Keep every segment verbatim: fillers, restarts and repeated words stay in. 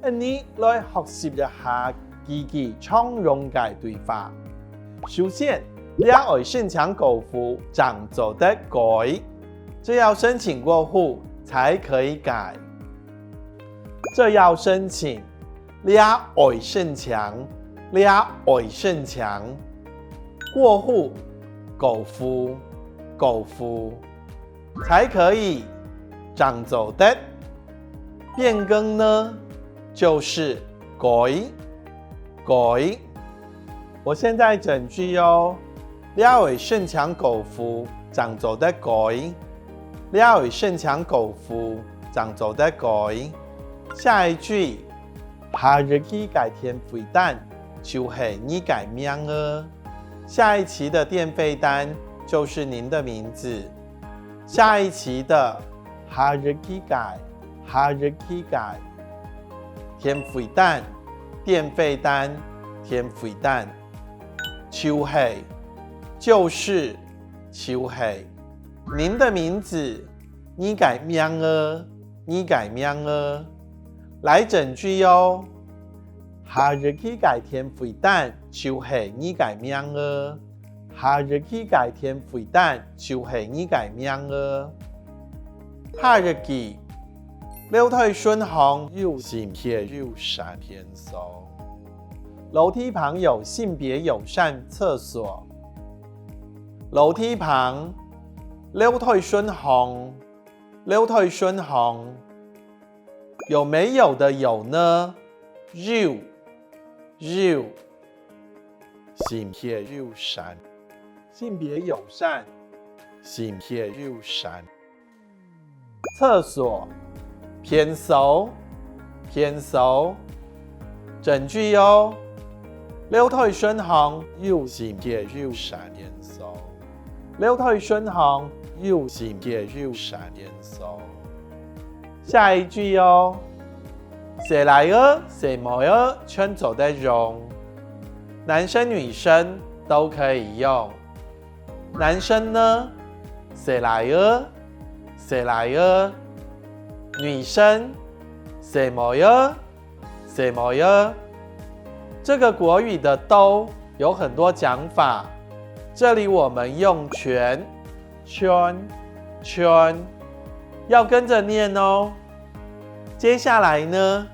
𫣆俚來學習一下幾句常用个對話。首先，這愛申請過戶正做得改，這要申請過戶才可以改。這要申請，這愛申請，這愛申請。過戶，過戶，過戶。才可以，正做得。變更呢，就是改，改。我現在整句哦，這愛申請過戶正做得改，這愛申請過戶正做得改。下一句，下一期个電費單就係你个名額。下一期的電費單就是您的名字。下一期的，下一期个，下一期个。電費單，電費單，電費單。就係，就是，就係。您的名字，你个名額，你个名額。來整句哦。下一期个電費單就係你个名額。下一期个電費單就係你个名額。下一句，樓梯脣項有性別友善便所。樓梯旁有性別友善廁所。樓梯旁，樓梯脣項，樓梯脣項。有沒有的有呢？有，有。性別友善，性別友善，性別友善。廁所，便所，便所。整句哦。樓梯脣項有性別友善便所。樓梯脣項有性別友善便所。下一句哦。細倈仔、細妹仔全做得用，男生女生都可以用。男生呢，細倈仔，細倈仔。女生，細妹仔，細妹仔。這個國語的都有很多講法，這裡我們用全，全，全，要跟著念哦。接下來呢，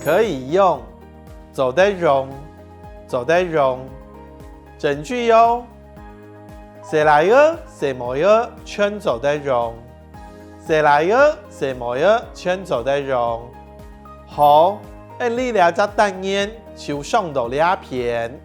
可以用，做得用，做得用。整句哦。細倈仔、細妹仔全做得用。細倈仔、細妹仔全做得用。好，𫣆俚這隻單元就上到這片。